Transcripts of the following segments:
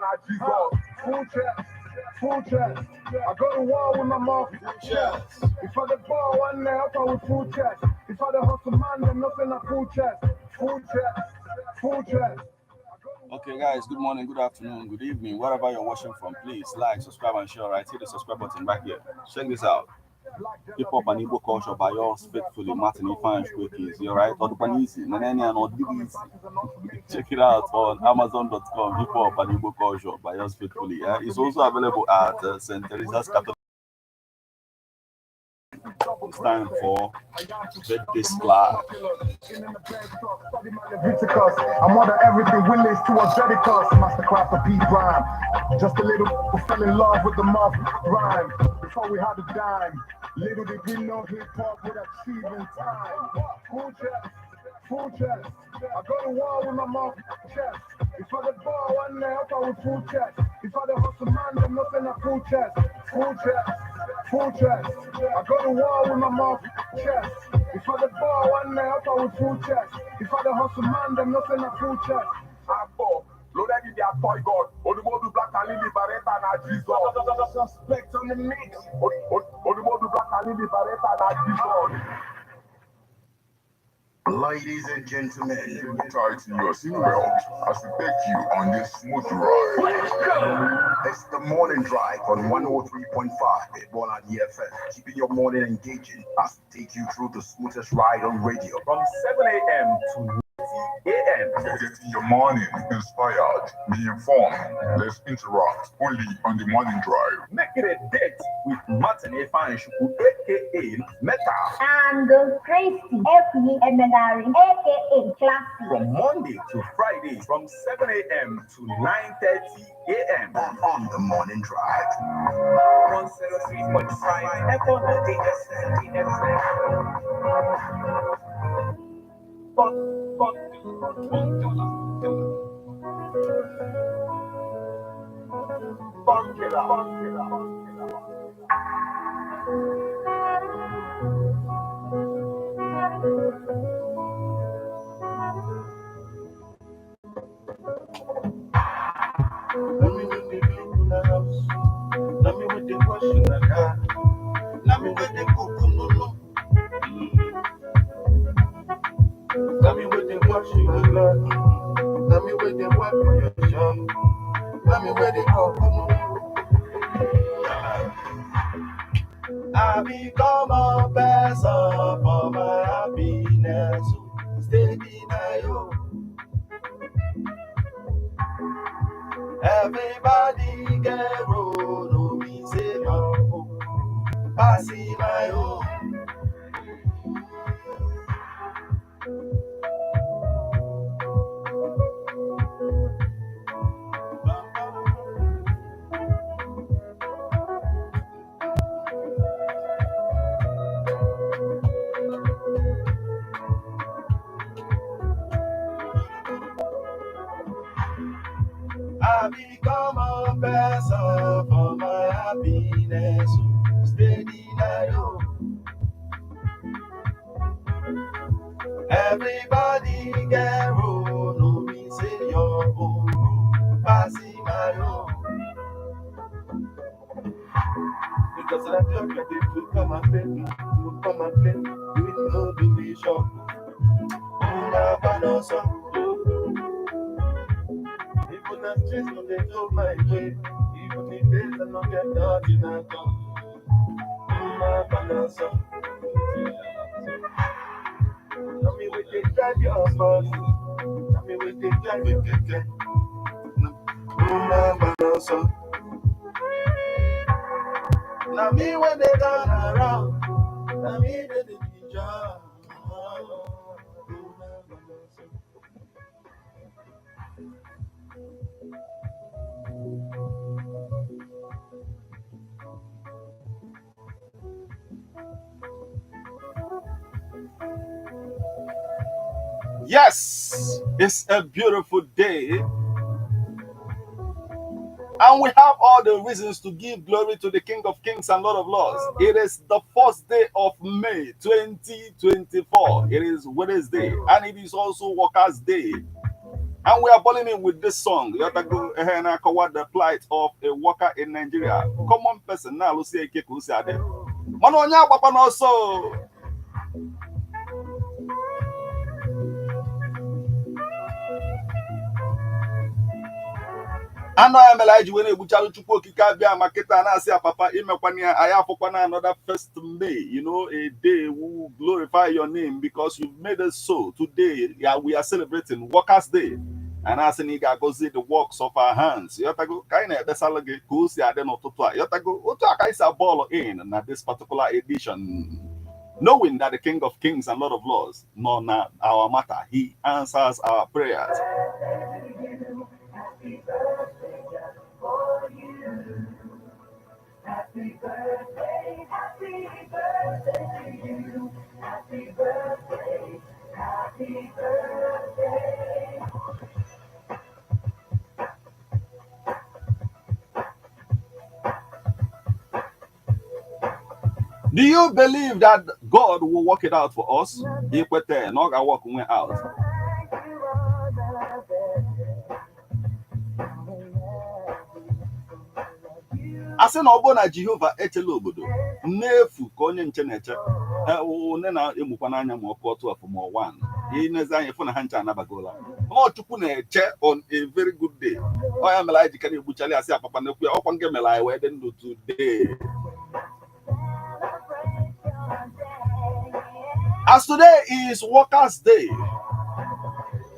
Na Jesus. Full chest, full chest. I go to war with my mouth chest. If I the ball one now, I with full chest. If I the hustle man, then nothing a full chest. Full chest, full chest. Okay, guys, good morning, good afternoon, good evening, wherever you're watching from. Please like, subscribe, and share. Right, hit the subscribe button right here. Check this out. Hip Hop and Igbo Culture by yours faithfully, Martin Ifan Is you right? Or the easy. Check it out on Amazon.com. Hip Hop and Igbo Culture by yours faithfully. Yeah? It's also available at St. Teresa's Catholic. It's time for Birthday Splash. Leviticus. I'm under everything Willis to Dedicus. Masterclass of Pete Rhyme. Just a little fell in love with the mouth rhyme. Before we had a dime. Little did we know hip hop would achieve in time. Full chest, full chest. I go to war with my mouth chest. If I the ball one now, I with full chest. If I the hustle man, then nothing a full chest. Full chest, full chest. I go to war with my mouth chest. If I the ball one now, I with full chest. If I the hustle man, then nothing a full chest. Agbo, loaded in their toy god. Odumodu Black and Lily Barretta na Jesus. Suspect on the mix. Odumodu Black and Lily Barretta na Jesus. Ladies and gentlemen, Tighten your seatbelt as we take you on this smooth ride. It's the Morning Drive on 103.5 Ebola FM, keeping your morning engaging as we take you through the smoothest ride on radio. From 7 a.m. to 9 a.m. Getting your morning inspired, be informed. Let's interact only on the Morning Drive. Make it a date with Martin Ifeanyichukwu, aka Meta, and Christy F.E. Emenari, aka Classy. From Monday to Friday from 7 a.m. to 9:30 a.m. On the Morning Drive. 103.5 Echo DSM DSM. Bun, bun, bun, dollar, dollar. Bunkela, bunkela, bunkela. Let me with the do in the house. Let me with the wash in the car. Let me with the cook no no. Let me with the wash in the car. Let me with the wipe on your shop. Let me with the cook no no. I become a person for my happiness. Steady now, yo. Everybody get road, no be say your own. Passing my own. I become a person for my happiness. Oh. Steady now, yo. Everybody get road, no be say your own road. Passing my own. Because I talk like they to come and play, to come and play. We no do be shop. Una panosa. Even as stress no dey go my way. Even if days I no get nothing at all. Una panosa. Tell me what they drive your bus. Tell me what they drive your keke. Una panosa. Now me when they turn around. Now me they do the job. Una panosa. Yes, it's a beautiful day. And we have all the reasons to give glory to the King of Kings and Lord of Lords. It is the first day of May 2024. It is Wednesday and it is also Workers' Day. And we are balling in with this song. You have to go ahead and cover the plight of a worker in Nigeria. Common person na-alụsi ike ka o si adị. Mana onye agbakwa n'ọsọ. Anọ ya mere anyị ji wee na-egbuchalụ Chukwu Okike abịa ma kịta na-asị ya papa imekwana ya anyị afụkwana another first May, a day we will glorify your name because you've made us so. Today, yeah, we are celebrating Workers' Day. And asị na ị ga-agọzi the works of our hands. Yọtago ka anyị na-ekpesalụ gị ka o si adị n'ụtụtụ a. Yọtago otu a ka anyị si bọọlụ in na this particular edition. Knowing that the King of Kings and Lord of Lords nọ na our matter, he answers our prayers. Do you believe that God will work it out for us? Ikwete na ọ ga-work nwe out. A sị na ọ bụrụ na Jehova echela obodo n'efu ka onye nche na-eche, one na-emukwa n'anya ma ọ kụọ 12 ma ọ 1, inezi anya fụ na ha nche anabagola. Ọ Chukwu na-eche on a very good day. Ọ ya mere anyị ji ka na-egbuchali asị apapa na-ekwu ya ọkwa nke mere anyị wee dị ndụ today. As today is Workers' Day,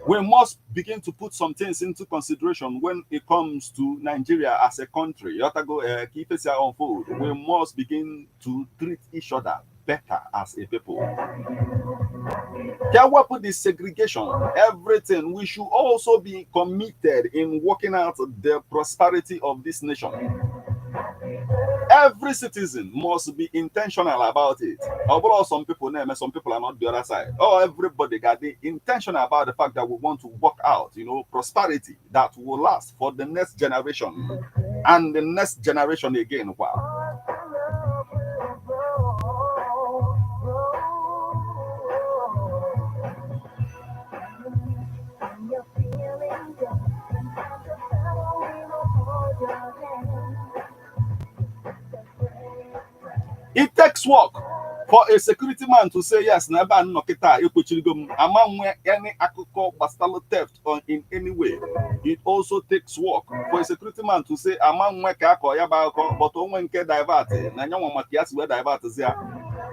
we must begin to put some things into consideration when it comes to Nigeria as a country. Yotago, ka ife si unfold. We must begin to treat each other better as a people. Can we put the segregation, everything? We should also be committed in working out the prosperity of this nation. Every citizen must be intentional about it. Although some people name some people are not the other side. Oh, everybody got the intentional about the fact that we want to work out, prosperity that will last for the next generation and the next generation again. Wow. It takes work for a security man to say yes na ebe a nọ kịta ekwechirigo m ama nwe any akụkọ gbasara theft on in any way. It also takes work for a security man to say ama nwe ka akọ ya bụ akụkọ, but onwe nke divert na nyanwa maka ya si wee divert ya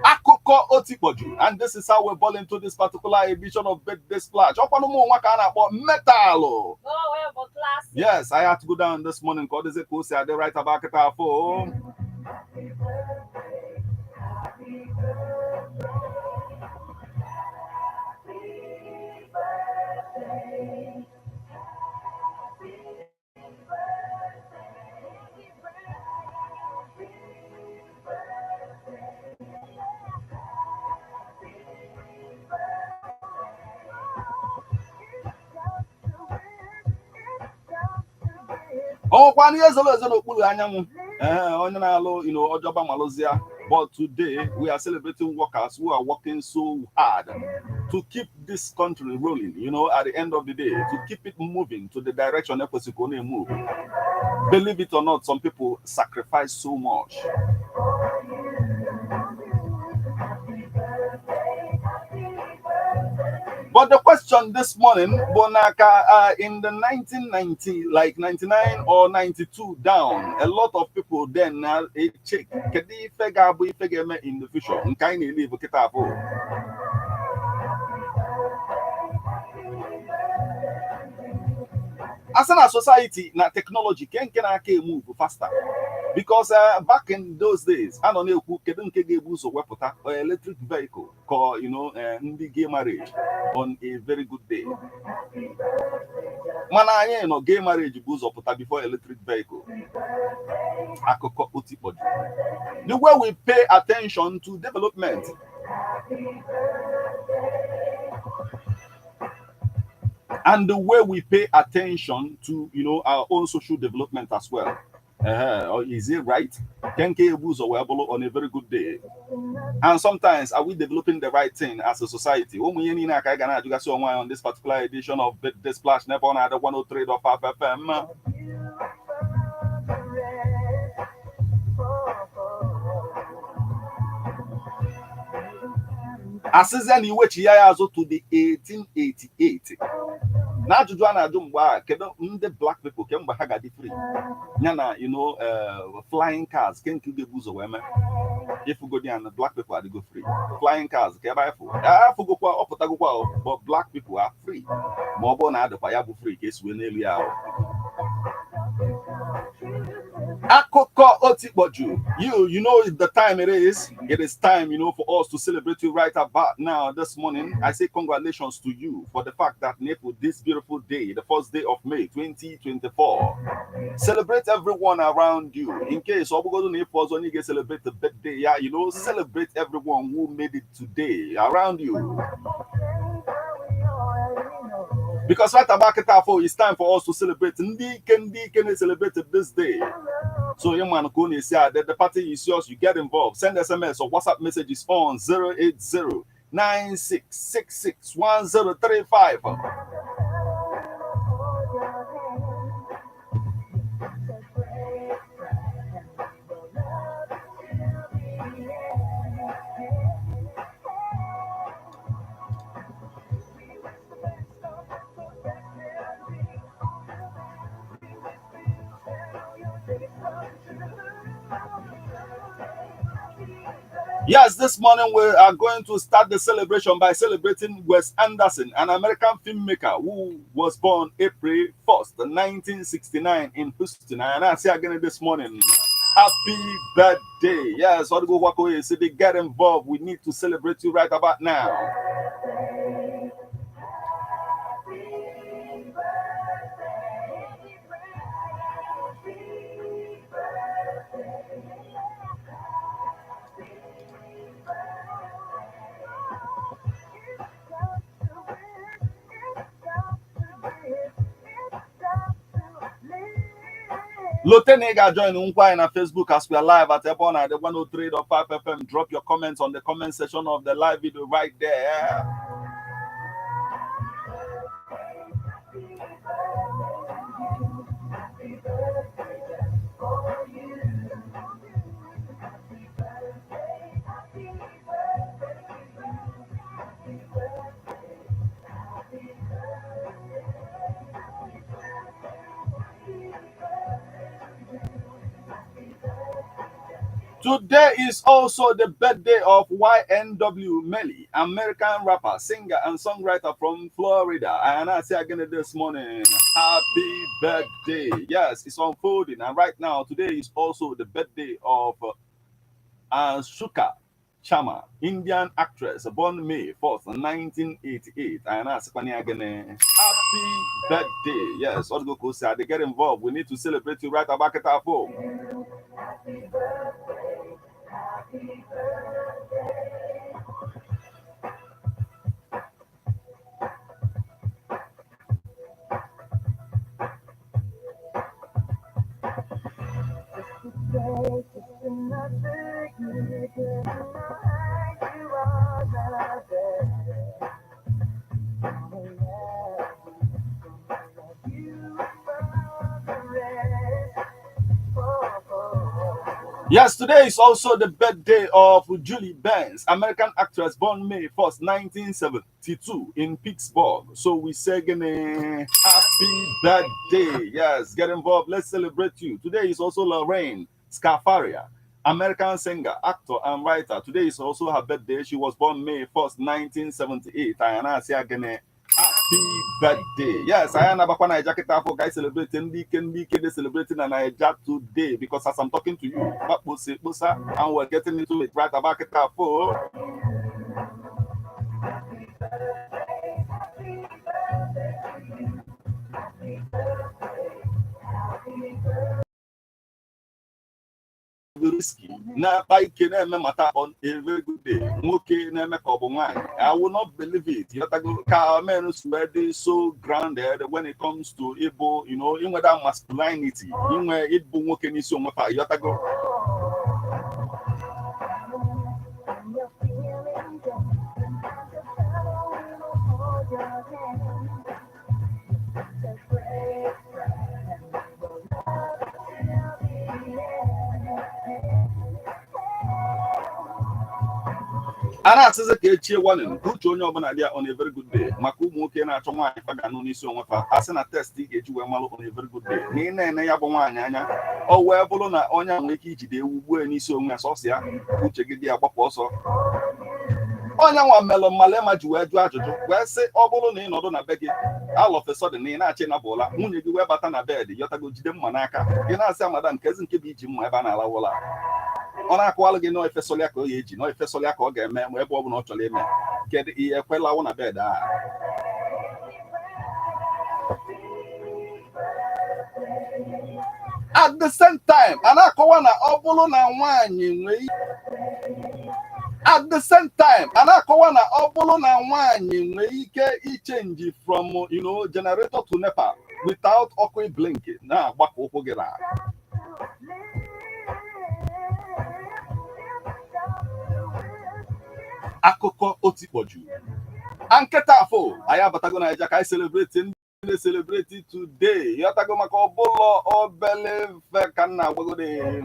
akụkọ otikpọju. And this is how we ball into this particular edition of Birthday Splash. Ọkwanụ ụmụ nwa ka a na-akpọ metalụ. Oh, well, but classic. Yes, I had to go down this morning ka ọ dịzị ka o si adị right about kịta afọ. Ọnwụkwa n'ihe zoro ezo n'okpuru anyanwụ, ee onye na-alụ ọjọba malụzia. But today we are celebrating workers who are working so hard to keep this country rolling, at the end of the day, to keep it moving to the direction ekwesịrị ka ọ na-emove. Believe it or not, some people sacrifice so much. But the question this morning, Bonaka, in the 1990, like 99 or 92 down, a lot of people then now check. Kedu ife ga-abụ ife ga-eme in the future? Nke anyị na-elive kịta afọ. Asa na society na technology ke nke na-aka emove faster. Because back in those days, a nọ na-ekwu kedu nke ga-ebu ụzọ wepụta electric vehicle ka ndị gay marriage on a very good day. Mana anyị nọ gay marriage bụ ụzọ pụta before electric vehicle. Akụkọ otikpọju. The way we pay attention to development and the way we pay attention to our own social development as well. Or is it right? Kenke ebu ụzọ wee bụrụ on a very good day? And sometimes, are we developing the right thing as a society? Ụmụ ihe niile a ka anyị ga na-ajụgasị onwe anyị on this particular edition of Birthday Splash n'ebe ọ na-adị 103.5 FM. Asịzịa na iwechi ya azụ to the 1888 na ajụjụ a na-ajụ mgbe a, kedu ndị black people kemgbe ha ga-adị free ya na flying cars, ke nke ga-ebu ụzọ wee mee? Ifugodi ya na black people adịgo free, flying cars ka ebe anyị fụ afụgokwa ọpụtagokwa, but black people are free, ma ọ bụrụ na adịkwa ya bụ free ka esi wee n'elu ya ahụ. Akụkọ Otikpoju, you know the time it is. It is time, for us to celebrate you right about now this morning. I say congratulations to you for the fact that Nepo, this beautiful day, the first day of May 2024. Celebrate everyone around you. In case Obugodu Nepo only get celebrate the birthday, yeah, celebrate everyone who made it today around you. Because right about Ketafo, it's time for us to celebrate. Ndị ike, ndị ike celebrate this day. So you man the party is yours. You get involved. Send SMS or WhatsApp messages on 080 9666 1035. Yes, this morning we are going to start the celebration by celebrating Wes Anderson, an American filmmaker who was born April 1st, 1969 in Houston. And I say again this morning, happy birthday. Yes, Odugo Wako City, get involved. We need to celebrate you right about now. Lotenega join Nkwa na Facebook as we are live at Ebona at the 103.5 FM. Drop your comments on the comment section of the live video right there. Today is also the birthday of YNW Melly, American rapper, singer, and songwriter from Florida. And I say again this morning, happy birthday. Yes, it's unfolding. And right now, today is also the birthday of Anshuka Chama, Indian actress, born May 4th, 1988. And I say again, happy birthday. Yes, all go they get involved. We need to celebrate you right about it. Happy birthday, happy birthday. Just a day, just another year, 'cause in my eyes you are the best. Gonna love you, gonna love you for the rest. Oh, oh, oh. Yes, today is also the birthday of Julie Benz, American actress born May 1st, 1972 in Pittsburgh. So we say again, happy birthday. Yes, get involved. Let's celebrate you. Today is also Lorraine Scafaria, American singer, actor, and writer. Today is also her birthday. She was born May 1st, 1978. And I say again, happy birthday. Yes, I am Abakwa Naija Kita for guys celebrating the Ike they celebrating in Naija today, because as I'm talking to you, and we're getting into it right about Kita for. Happy birthday, happy birthday to you. Happy birthday, happy birthday. Risky na-akpa ike na-eme mata on a very good day, nwoke na-eme ka ọ bụ nwaanyị. I will not believe it. Ịghọtago ka men wee dị so grounded when it comes to ịbụ inwe that masculinity, inwe ịbụ nwoke n'isi onwe fa, ịghọtago? When you're feeling down, just follow, we will hold your hand. Just great friend, and we will love till the end. A na-asịzi ka echie warning ka uche onye ọbụla dị ya on a very good day maka ụmụ nwoke na-achọ nwaanyị fa ga-anụ n'isi onwe fa. A sị na test ị ga-eji wee malụ on a very good day na ị na-ene ya bụ nwaanyị anya, ọ wee bụrụ na onye a nwere ike ijide ewu gbuo ya n'isi onwe ya sọsọ ya, uche gị dị ya, gbapụ ọsọ. Onye nwa melụ Malema ji wee jụọ ajụjụ wee sị, ọ bụrụ na ị nọdụ na be gị, all of a sudden na ị na-achị ịnabụla, nwunye gị wee bata na bed, yọtago, jide mma n'aka, gị na-asị, "Madam, nke ezi nke bụ iji mma ebe a na-alawụla?" Ọ na-akụwalụ gị nọọ efesọlịa ka ọ ga-eji nọọ efesọlịa ka ọ ga-eme ma ebe ọ bụla ọ chọrọ ime. Kedu ihe ekwelawụ na bed a? At the same time, a na-akọwa na ọ bụrụ na nwaanyị nwee, at the same time, a na-akọwa na ọ bụrụ na nwaanyị nwee ike ichange from generator to NEPA without ọkụ blink na-agbakọ ụkwụ gị na akụkọ otikpọju nkịta afọ. Anyị abatago Naija ka anyị celebrate ndị na-celebrate today, yọtago, maka ọbụlọ obele mfe ka m na-agbagode.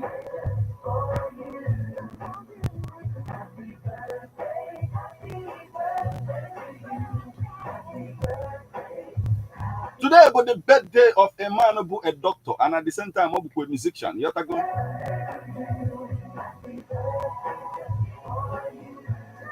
Today bụ the birthday of a man bụ a doctor and at the same time ọ bụkwa a musician, yọtago.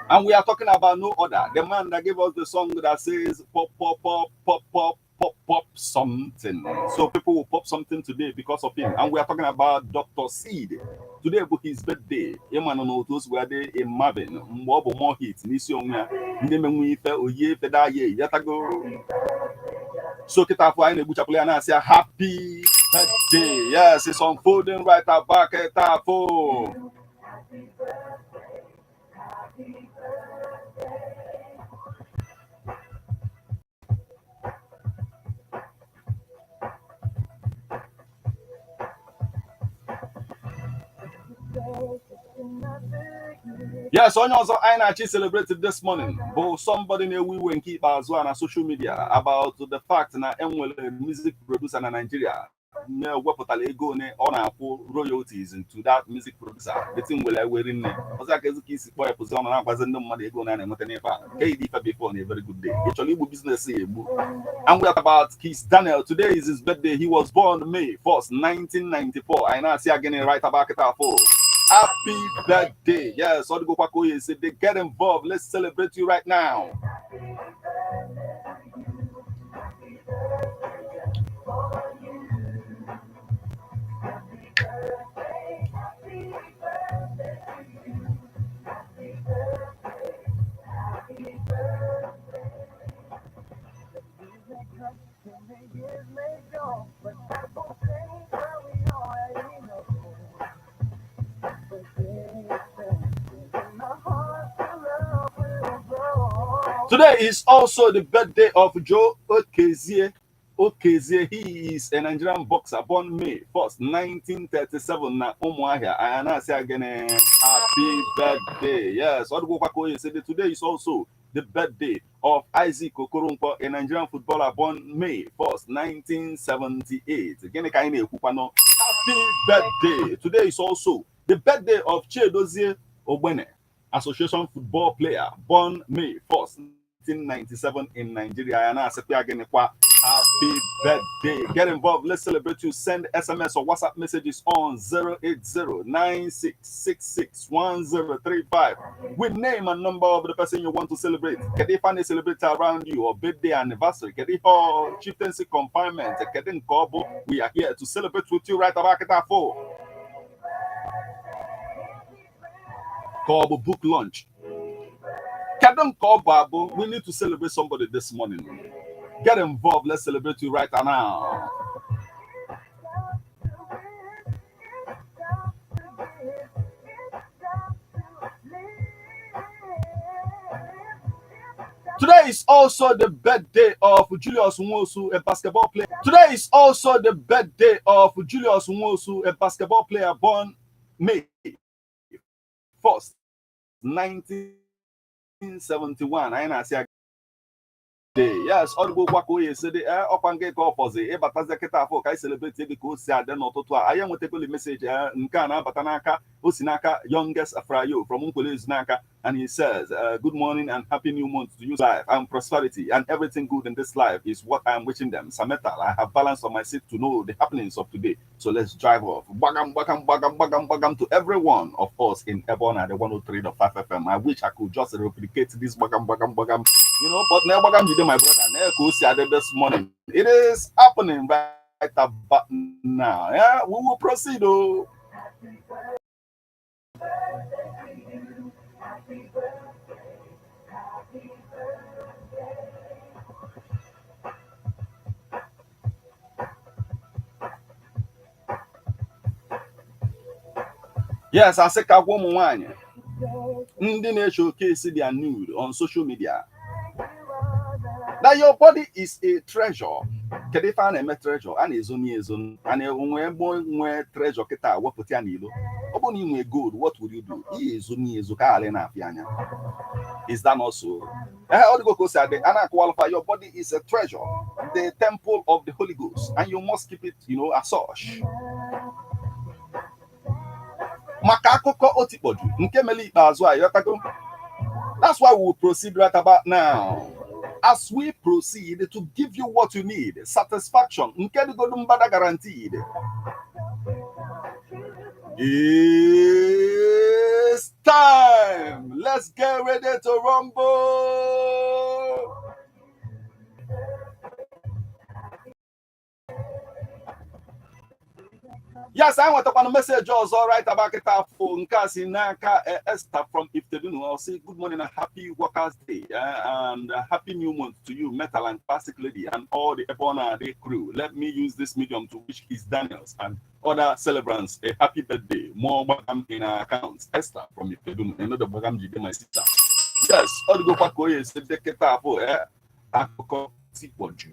And we are talking about no other, the man that gave us the song that says "pop, pop, pop, pop, pop, pop, pop something." So people will pop something today because of him. And we are talking about Dr. Seed. Today bụ his birthday. Ịma nọ n'otu o si wee dị in Marvin mgbe ọ bụ more hit n'isi onwe ya, ndị menwe ife oyie ife daye, yatago. So kịta afọ anyị na-egbuchapụrụ ya, na-asị ya happy birthday. Yes, it's unfolding right about kịta afọ. Yes, onye ọzọ anyị na-achị celebrate this morning bụ somebody na-ewe iwe nke ikpeazụ a na social media about the fact na enwere music producer na Nigeria na-ewepụtara ego one ọ na-akwụ royalties into that music producer. Eti nwere eweri nne ọzọ aka ezi ka isi kpọọ ya pụzi ọnụ na-agwazi ndị mmadụ ego one a na-enweta n'ebe a nke yiri ife before na a very good day ị chọrọ igbu business ya egbu. And we are about Kiss Daniel. Today is his birthday. He was born May 1st, 1994. Anyị na-asị ya gịnị right about kịta afọ? Happy birthday. Yes, Odigokwa Koye said they get involved. Let's celebrate you right now. Years may go, but that won't change what we already know. But in my heart, the love will grow. Today is also the birthday of Joe Okezie. Okezie, he is a Nigerian boxer born May 1st, 1937 na Umuahia. I announce again, happy birthday. Yes, Odigokwa Koye said that today is also the birthday of Isaac Okoronkwo, a Nigerian footballer born May 1st, 1978. Gịnị ka anyị na-ekwukwanụ? Happy birthday. Today is also the birthday of Chiedozie Ogbene, association football player born May 1st, 1997 in Nigeria. And I say again, happy birthday. Get involved. Let's celebrate you. Send SMS or WhatsApp messages on 08096661035 with name and number of the person you want to celebrate. Kedu ife a na-celebrate around you or birthday, anniversary? Kedu ife ọ chieftaincy confinement? Kedu nke ọ bụ? We are here to celebrate with you right about kịta afọ. Ka ọ bụ book launch? Kedu nke ọ bụ abụ? We need to celebrate somebody this morning. Get involved. Let's celebrate you right now. Today is also the birthday of Julius Nwosu, a basketball player. Today is also the birthday of Julius Nwosu, a basketball player born May 1st, 1971. Anyị na-asị ya day. Yes, ọ dịgo kwa ka o esi dị. Ọkwa nke ka ọ fọzi ịbatazi kịta afọ ka anyị celebrate gị ka o si adị n'ụtụtụ a. Anyị enwetagoli message nke a na-abata n'aka, o si n'aka Youngest Afrayo from Nkwele n'aka, and he says, "Good morning and happy new month to you. Life and prosperity and everything good in this life is what I am wishing them. Sametal, I have balance on my seat to know the happenings of today, so let's drive off. Bagam bagam bagam bagam bagam to every one of us in Ebona, the 103.5 FM." I wish I could just replicate this bagam bagam bagam, but now bagam jide, my brother. Now go see this morning. It is happening right about now. Yeah, we will proceed. Oh. Yes, asị ka gwa ụmụ nwanyị ndị na-showcase their nude on social media that your body is a treasure. Kedu ife a na-eme treasure? A na-ezo ezo, a na-enwe nwee treasure kịta wepụta ya n'ilo. Ọ bụrụ na ị nwee gold, what will you do? Ị ezo ezo ka ghara ị na-afịa anya. Is that not so? Ọ dịgo ka o si adị. A na-akọwalụfa, your body is a treasure, the temple of the Holy Ghost, and you must keep it as such. Maka akụkọ otikpọju nke mere ikpeazụ a, yọtago. That's why we will proceed right about now, as we proceed to give you what you need, satisfaction nke dịgodu mbada guaranteed. It's time. Let's get ready to rumble. Yes, I nwetakwana message ọzọ right about kịta afọ nke a si n'aka Esther from Ifitedunu. I'll say good morning and happy Workers' Day and happy new month to you, Metal and Classic Lady, and all the Ebona Day crew. Let me use this medium to wish His Daniels and other celebrants a happy birthday. More bagam in our accounts. Esther from Ifitedunu. Another bagam jide, my sister. Yes, ọ dịgokwa ka o esi dị kịta afọ akụkọ tikpọju.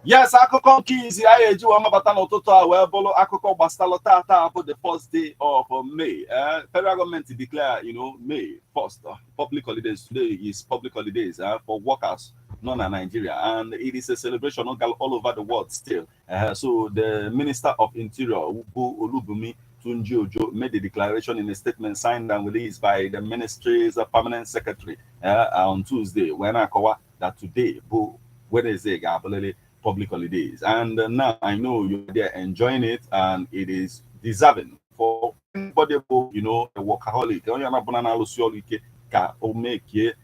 Yes, akụkọ nke izi anyị eji wee mabata n'ụtụtụ a wee bụrụ akụkọ gbasalụ tata bụ the first day of May. Federal government declare May 1st public holidays. Today is public holidays for workers nọ na Nigeria, and it is a celebration all over the world still. So the Minister of Interior, bụ Olubunmi Tunji Ojo, made the declaration in a statement signed and released by the ministry's permanent secretary on Tuesday, when I akọwa that today bụ Wednesday ga-abụlịrị public holidays. And now I know you're there enjoying it, and it is deserving for anybody, a workaholic, onye na-abụna na-alụsị ọrụ ike ka o make a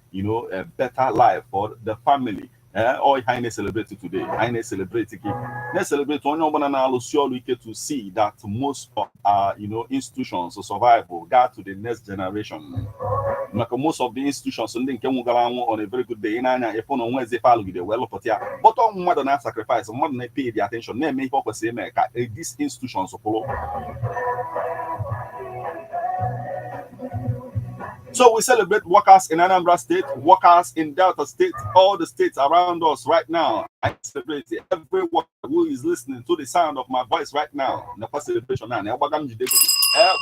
better life for the family. All ihe anyị na-celebrate today, anyị na-celebrate gị, na-celebrate onye ọbụla na-alụsị ọrụ ike to see that most of our institutions survive, gaa to the next generation. Maka most of the institutions ndị nke nwụgara anwụ, on a very good day ị na-anya ịfụ na onwe ezi ife alụgide wee lụpụta ya, but ọ mmadụ na-sacrifice, mmadụ na-pay the attention, na-eme ihe ọ kwesịrị ime ka these institutions kwụrụ. So we celebrate workers in Anambra State, workers in Delta State, all the states around us right now. I celebrate every worker who is listening to the sound of my voice right now. The celebration now. Gbagam jide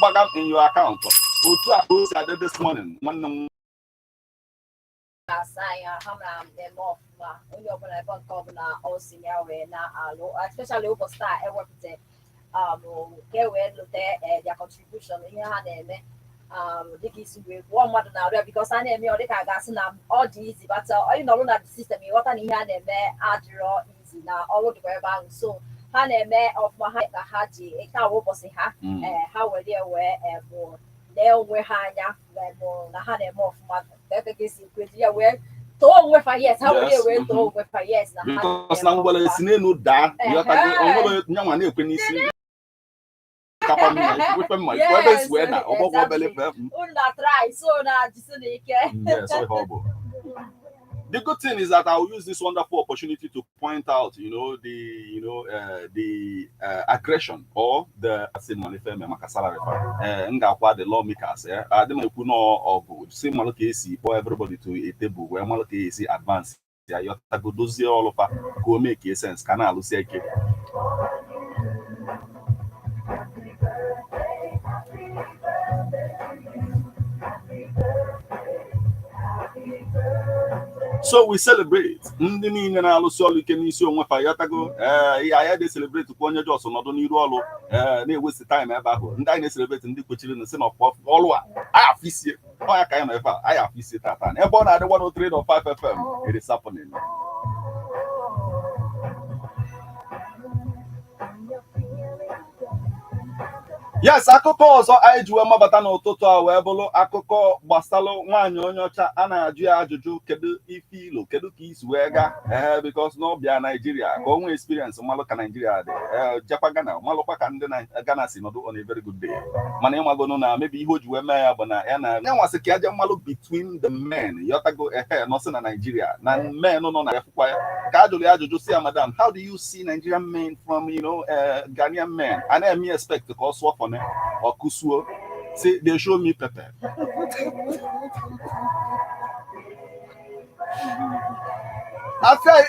gbagam in your account. Otu a o si adị this morning. Nwanne m Na-asa anya ha na-eme ọfụma, onye ọbụla ebe nke ọbụla ọ si ya wee na-alụ, especially ụbọchị taa ewepụta ka e wee lute their contribution, ihe ha na-eme, dịka isi wee gwụọ mmadụ na-arịọ, because a na-eme ọ dịka a ga-asị na ọ dị easy, but onye nọrụ na the system ịghọta na ihe a na-eme adịrọ easy, na ọrụ dịkwa ebe ahụ. So ha na-eme ọfụma, ha ka ha ji nke awụ ụbọchị ha ha were wee bụ lee onwe ha anya bụ na ha na-eme ọfụma, ka ebe ga-esi kweji ya wee too onwe fa. Yes, ha were wee too onwe fa, yes, na ha Because na ngwere si n'elu daa, ịghọtago, onwere nyanwa na-ekwe n'isi. Kapa mma ife mma ife ebe si wee na ọgbọgwọ obele ife. Unu na try so na jisi n'ike. Yes, ọ ihe ọ bụ. The good thing is that I will use this wonderful opportunity to point out, the aggression or the asị mmalite maka salary fa. M ga-akwa the lawmakers, adị m ekwu na ọgụ si mmalụ ka esi kpọọ everybody to a table wee malụ ka esi advance ya, yọtago, dozie ọrụ fa ka o make sense ka na-alụsi ike. So we celebrate ndị niile na-alụsị ọrụ ike n'isi onwe fa, yọtago. Ee, ihe anyị na-celebrate kwa onye jos nọdụ n'iru ọrụ, ee, na-ewesi time ebe ahụ. Ndị anyị na-celebrate, ndị kwechiri na si na ọrụ a anyị afụ isie ọ ya ka anyị nọ ebe a, anyị afụ isie tata ebe ọ na-adị 103.5 FM. It is happening. Yes, akụkọ ọzọ anyị ji wee mabata n'ụtụtụ a wee bụrụ akụkọ gbasalụ nwaanyị onye ọcha a na-ajụ ya ajụjụ, kedu ife ilo, kedu ka isi wee gaa, ee, because na ọ bịa Naijiria ka o nwee experience, malụ ka Naijiria dị, ee, jekwa Ghana, malụkwa ka ndị Ghana si nọdụ on a very good day. Mana ịmagonụ na maybe ihe o ji wee mee ya bụ na ya na ya nwasị ka ya jee mmalụ between the men, yọtago, ehe, nọsị na Naijiria na men nọ na ya fụkwa ya ka a jụrụ ya ajụjụ si ya, "Madam, how do you see Nigerian men from Ghanaian men?" A na-eme expect ka ọ sụọ fọne ọ kụsuo say, "They show me pepper." I say,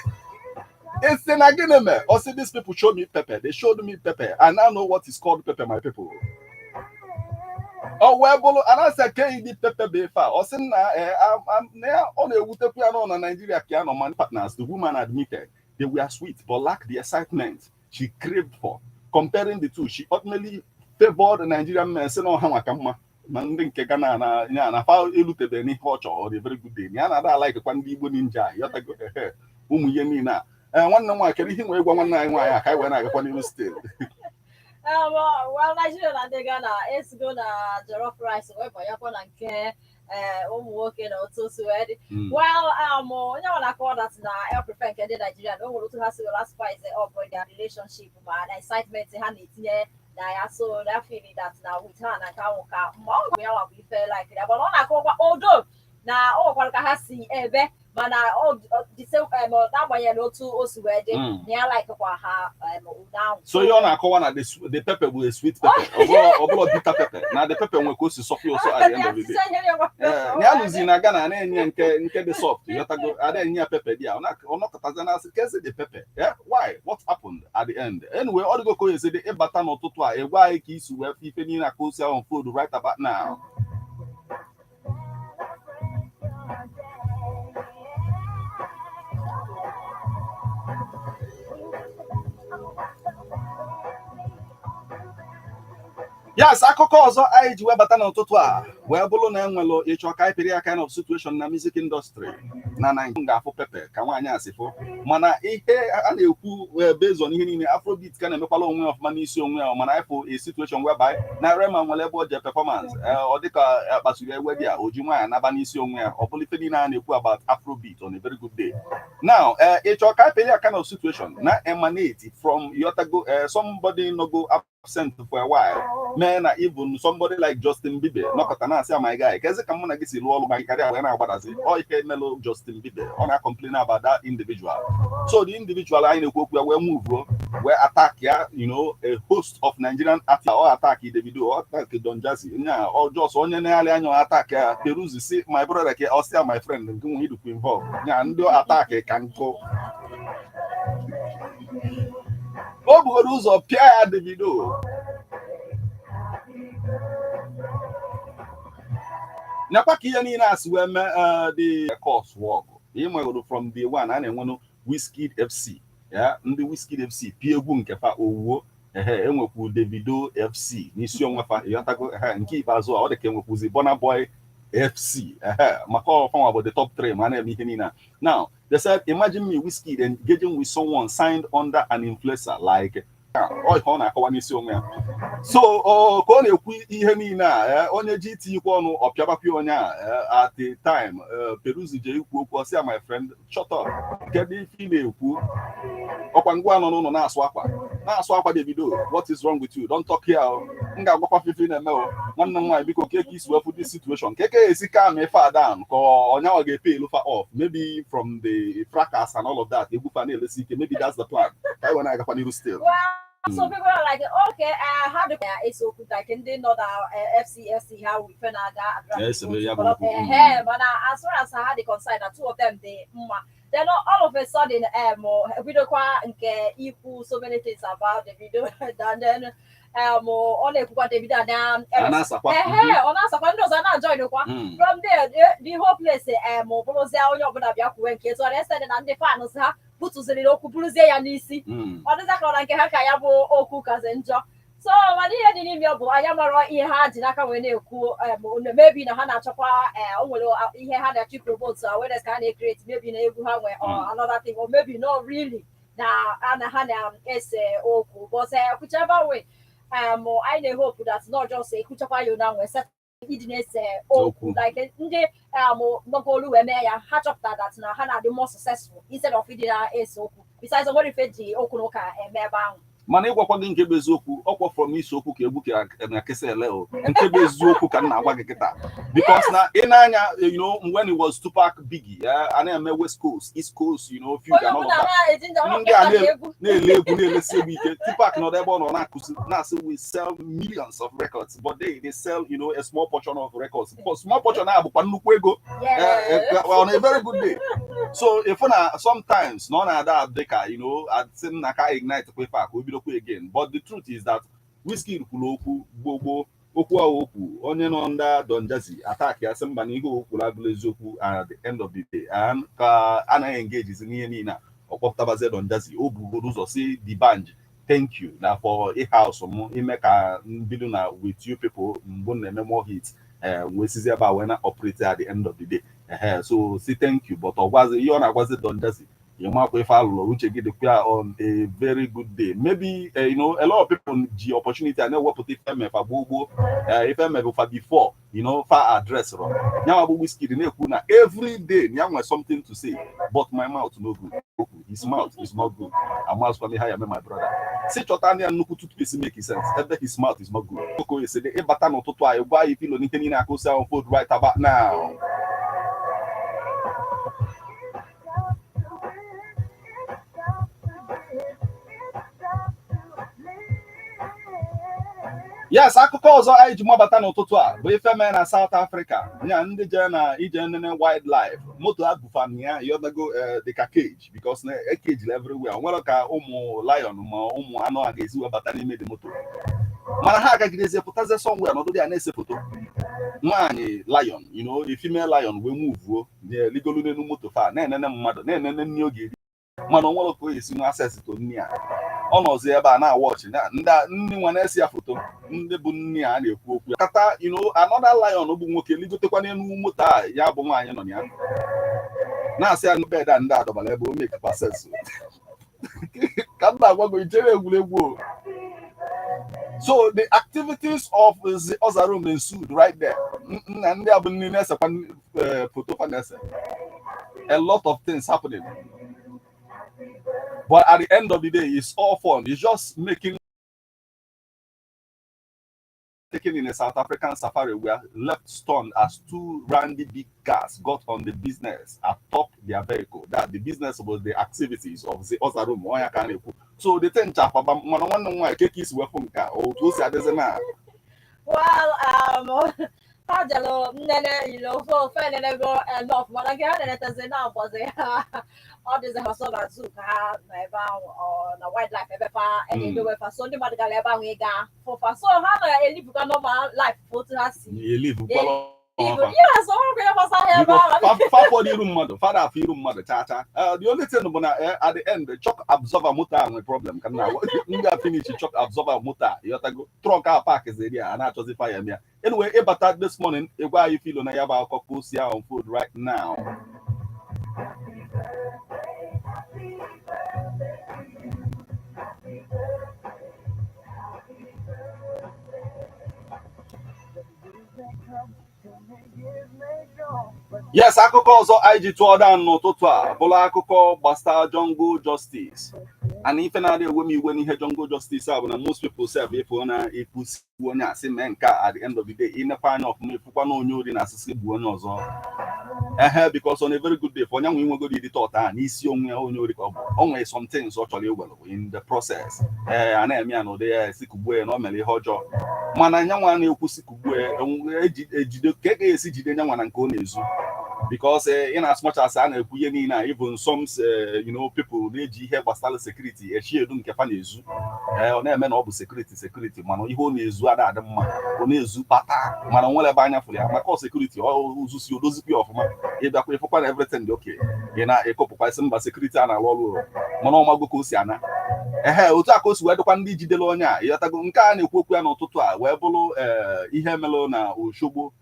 it's in gịnị mee? Ọ sị, "These people show me pepper. They showed me pepper. I now know what is called pepper, my people." Ọ wee bụrụ a na-asị ke ịdị pepper bụ ife a. Ọ sị na na ya ọ na-ewutekwu ya nọ na Nigeria ka ya nọ man partners. The woman admitted they were sweet but lacked the excitement she craved for. Comparing the two, she ultimately favored Nigerian men, sị na ọha maka mma ma ndị nke Ghana na ya na fa elutebe n'ihe ọ chọrọ. Ọ dị very good day ya na ada alaikekwa ndị Igbo ninja, yọtago, ehe, ụmụ ihe niile a. Ee, nwanne m nwaanyị, kedu ihe nwere ịgwa nwanne anyị nwaanyị a ka anyị wee na-agakwa n'ihu steeti? Well, Nigeria na ndị Ghana esigo na jollof rice wee banyekwa na nke ụmụ nwoke na otu o si wee dị. Well, onye ọ na-akọwa that na el prefer nke ndị Nigeria na o nwere otu ha si were spice up their relationship ma na excitement ha na-etinye na ya, so na feeling that na with ha na nke ahụ ka mma ọ bụ ya nwa bụ ife like ya, but ọ na-akọwakwa odo na o nwekwara ka ha si ebe, mana the same, n'agbanyeghị otu o si wee dị, na ya like kwa ha ụda ahụ. So ihe ọ na-akọwa na the pepper bụ a sweet pepper, ọ bụrụ bitter pepper, na the pepper nwere ka o si sọpụ ụsọ at the end of the day. Ee, na ya lụzi na Ghana na-enye nke dị soft, yọtago, ada enye ya pepper dị ya ọ nọkọtazi na asị kezi the pepper. Yeah, why, what happened at the end? Anyway, ọ dịgo ka o esi dị ịbata n'ụtụtụ a ịgwa anyị ka isi wee fụ ife niile aka osi ahụ food right about now. Yes, akụkọ ọzọ anyị ji webata n'ụtụtụ a wee bụrụ na enwelụ ịchọ ka anyị pịrị ya kind of situation na music industry na Naịjirịa ga-afụ pepe ka nwaanyị a si fụ, mana ihe a na-ekwu based on ihe niile, Afrobeat ka na-emekwala onwe ya ọfụma n'isi onwe ya, mana ịfụ a situation whereby na Rema nwere ebe o je performance, ọ dịka akpasuru ewe dị a o ji nwaanyị naba n'isi onwe ya. Ọ bụrụ ife niile a na-ekwu about Afrobeat on a very good day now, ịchọ ka anyị pịrị ya kind of situation na emanate from yotago, somebody nogo absent for a while mee na even somebody like Justin Bieber nọkọta na-asị, "My guy, kezi ka mụ na gị si lụọ ọrụ ma gị karịa wee na-agbadazi ọ ife melụ." Justin Bieber ọ na-complain about that individual, so the individual anyị na-ekwu okwu ya wee move wee attack ya, a host of Nigerian artists. Ọ attack Davido, ọ attack Don Jazzy, nya ọ just onye na-arị anya ọ attack ya. Peruzzi si, "My brother," ka ọ sị ya, "My friend," nke nwe idukwu involve nya ndị attack ka nkụ. O bugoro ụzọ pịa ya Davido nakwa ka ihe niile a si wee mee the course work ịmagoro from day one a na-enwenụ Wizkid FC ya, ndị Wizkid FC pịa egwu nke fa owuwo, ehe, enwekwu Davido FC n'isi onwe fa, ịghọtago, ehe, nke ikpeazụ a ọ dị ka enwekwuzi Burna Boy FC, ehe, maka ọfanwa bụ the top 3 ma a na-eme ihe niile a. Now they said, imagine me, Wizkid, engaging with someone signed under an influencer like ọ ihe ọ na-akọwa n'isi onwe ya. So ka ọ na-ekwu ihe niile a, onye ji itinyekwa ọnụ ọ pịabakwa onye a at the time, Peruzzi je ikwu okwu, ọ sị ya, "My friend, shut up, kedu ife ị na-ekwu? Ọkwa ngwa nọ n'ụlọ na-asụ akwa, na-asụ akwa Davido, what is wrong with you? Don't talk here." M ga-agwakwa fifi na-eme o nwanne m nwaanyị, biko, ka isi wee fụ this situation, ka eke esi calm ife a down, ka ọnyanwa ga-epe elu fa off, maybe from the fracas and all of that, egwu fa na-elesi ike. Maybe that's the plan, ka anyị wee na-agakwa n'iru still. Well, so people are like, okay, how do ese okwu, like ndị nọ na FCFC ha ife na-aga. Na-esebe ya bụ okwu. Ehe, mana as far as ha dị concerned na two of them dị mma. Then all of a sudden, bidokwa nke ikwu so many things about Davido, and then ọ na-ekwukwa Davido na A na-asakwa. Ehe, ọ na-asakwa ndị ọzọ na-ajoin kwa. From there, the whole place bụrụzie onye ọbụla bịa kwuwe nke etu ọ na-ese na ndị fans ha butuziri okwu bụrụzie ya n'isi. Ọ dịza ka ọ na nke ha ka ya bụ okwu kazi njọ. So mana ihe dị n'ime bụ anya mara ihe ha ji n'aka wee na-ekwu, maybe na ha na-achọkwa, o nwere ihe ha na-achọ promote, awareness ka ha na-ecreate, maybe na egwu ha nwee or another thing, or maybe not really na na ha na-ese okwu. But whichever way, anyị na-hope that not just ekwuchakwa ya na nwee set ịdị na-ese okwu, Okwu. Like ndị nọgolu wee mee ya, ha chọpụtara that na ha na-adị more successful instead of ịdị na-ese okwu. Besides, o nwere ife ji okwu na ụka eme ebe ahụ. Mana ịgwakwa gị nke bụ eziokwu, ọkwa from isi okwu ka egwu ka na kesa ele o. Nke bụ eziokwu ka m na-agwa gị kịta, because na ị na-anya, when it was Tupac, Biggie, a na-eme West Coast, East Coast, feud onye and all of ọbụla that. na-eji ndị Ndị a egwu na-ele egwu, na-elesi egwu ike. Tupac nọdụ ebe ọ nọ na-akụzi, na-asị, "We sell millions of records," but they sell a small portion of records, but small portion a bụkwa nnukwu ego. On a very good day. So if na sometimes na ọ na-ada dịka asị m na ka ignite kwa ife a ka o bidokwa again. But the truth is that Wizkid kwuru okwu gboo gboo, okwu ahụ okwu onye nọ ndị Don Jazzy attack ya, sị mba, na ihe o kwuru abụla eziokwu. And at the end of the day, and ka anaghị engage n'ihe niile a, ọ kpọpụtabazie Don Jazzy. O bugoro ụzọ si D'banj, "Thank you na for ịhouse m, ime ka mbido na with you people mbụ na-eme more hit, wee sizi ebe a wee na operate at the end of the day." Ehe, so si thank you, but ọ gwazi ihe ọ na-agwazi Don Jazzy, ịmakwa ife alụrụ uche gị dịkwa. On a very good day, maybe a lot of people ji opportunity a na-ewepụta ife emefa gboo gboo, ife emefa before, fa address rọ nyanwa bụ Wizkid na-ekwu na every day ya nwere something to say, "But my mouth no good." Okwu his mouth is not good, amazụkwa ihe ya mee. My brother, si chọta ndị ya nnukwu toothpaste make sense ebe his mouth is not good. Oko esi dị ịbata n'ụtụtụ anyị gwa anyị filo n'ihe niile akụsi ahụ food right about now. Yes, akụkọ ọzọ anyị ji mabata n'ụtụtụ a bụ ife mee na South Africa, nya ndị jee na ije nene wildlife, moto abụfam ya yọdago dịka cage, because na cage everywhere nwere ka ụmụ lion ma ụmụ anụ a ga-esi webata n'ime dị moto. Mana ha agagidezie pụtazie somewhere nọdụ ya na-ese foto. Nwaanyị lion, a female lion, wee muvuo ligolu n'elu moto fa na-enene mmadụ, na-enene nri oge eri, mana o nwere ka o esi nwe access to nri a. Ọ nọzi ebe a na-awọchị ndị nwa na-ese ya foto, ndị bụ nne a na-ekwu okwu ya kata. Another lion bụ nwoke ligotekwa n'elu moto a ya bụ nwaanyị nọ na ya, na-asị ya bed a ndị adọbara ebe o mekwa sense ka m na-agwa gị ichere egwuregwu o. So the activities of the other room ensued right there. Na ndị a bụ ndị na-esekwa foto fa na-ese, a lot of things happening, but at the end of the day, it's all fun. It's just making taken in a South African safari were left stunned as two randy big cars got on the business atop their vehicle. That the business was the activities of the other room. Onye ka na-ekwu. So the thing chafaba, mana nwanne m nwaanyị keke isi wepụ nke a otu o si adịzi na Well, ha jelu nnene so fe nenego enough, mana nke ha nenetezi na agbazi ha, ọ dịzi ha sọ na zoo ka ha nọ ebe ahụ, ọ na wildlife ebe fa na-edowe fa. So ndị mmadụ gara ebe ahụ ịga fụfa, so ha na-elivukwa normal life otu ha si elivukwala. Yes, ọ bụrụ ihe gbasara ha ebe ahụ. Fafọ iru mmadụ, fada afọ iru mmadụ cha cha. The only thing bụ na at the end, shock absorber moto a nwere problem ka na ndị a finish shock absorber moto a, ịghọtago, truck a park zeri a na-achọzi fire ya. Anyway, ịbata this morning, ịgwa anyị filo na ya bụ akụkọ ka o si ahụ unfold right now. Yes, akụkọ ọzọ anyị ji tụọ down n'ụtụtụ a bụrụ akụkọ gbasara jungle justice. And ife na-adị ewe m iwe n'ihe jungle justice a bụ na most people sef, ịfụ na ekwusi onye asị mee nke a, at the end of the day, ịnekwa anya ọfụma, ịfụkwa na onye ori na asịsị gbuo onye ọzọ. Ehe, because on a very good day for onye nwe inwegoro ịdị tọta a n'isi onwe ya, onye ori ka ọ bụ, o nwere some things ọ chọrọ iwere in the process. Ee, a na-eme ya n'ụdị ya esi kugbuo ya na o mere ihe ọjọọ, mana nyanwa na-ekwusi kugbuo ya ejide ka e ga-esi jide nyanwa na nke ọ na-ezu, because in as much as a na-ekwu ihe niile a, even some people na-eji ihe gbasara security echi edu nke fa na-ezu. Ee, ọ na-eme na ọ bụ security security, mana ihe ọ na-ezu ada adị mma. Ọ na-ezu kpata, mana o nwere ebe anya fụrụ ya maka ọ security ọ zusi odozikwa ya ọfụma. Ịbịakwa ịfụkwa na everything dị okay, ị na-ekopụkwa isi mba, security a na-arụ ọrụ, mana ọmago ka o si ana. Ehe, otu a ka o si wee dịkwa ndị jidere onye a. Ịghọtago nke a na-ekwu okwu ya n'ụtụtụ a wee bụrụ ee ihe melụ na Oshogbo.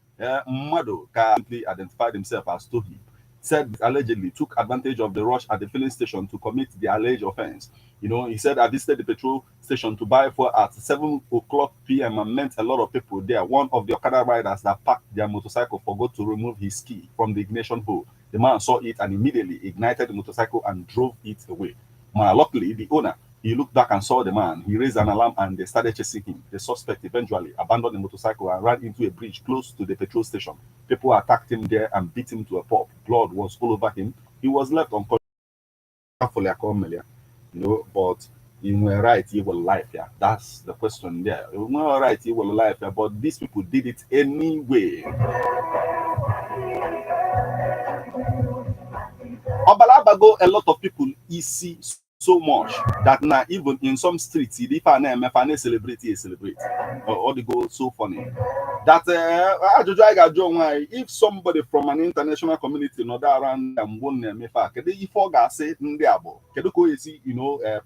Mmadụ ka identified himself as Tohi said allegedly took advantage of the rush at the filling station to commit the alleged offense. He said, "I visited the petrol station to buy fuel at 7 o'clock p.m. and met a lot of people there. One of the Okada riders that parked their motorcycle forgot to remove his key from the ignition hole. The man saw it and immediately ignited the motorcycle and drove it away. Man, luckily, the owner, he looked back and saw the man. He raised an alarm and they started chasing him. The suspect eventually abandoned the motorcycle and ran into a bridge close to the petrol station. People attacked him there and beat him to a pulp. Blood was all over him. He was left unconscious." But in right evil life, yeah. That's the question there. In right evil life, yeah, but these people did it anyway. Ọbara abago a lot of people isi so much that now even in some streets, if I na-eme fa na-celebrate, e celebrate. Ọ dịgo so funny that ajụjụ anyị ga-ajụ onwe anyị, if somebody from an international community nọdụ around ya mgbe na-emefe a, kedu ife ọ ga-asị ndị a bụ? Kedu ka o esi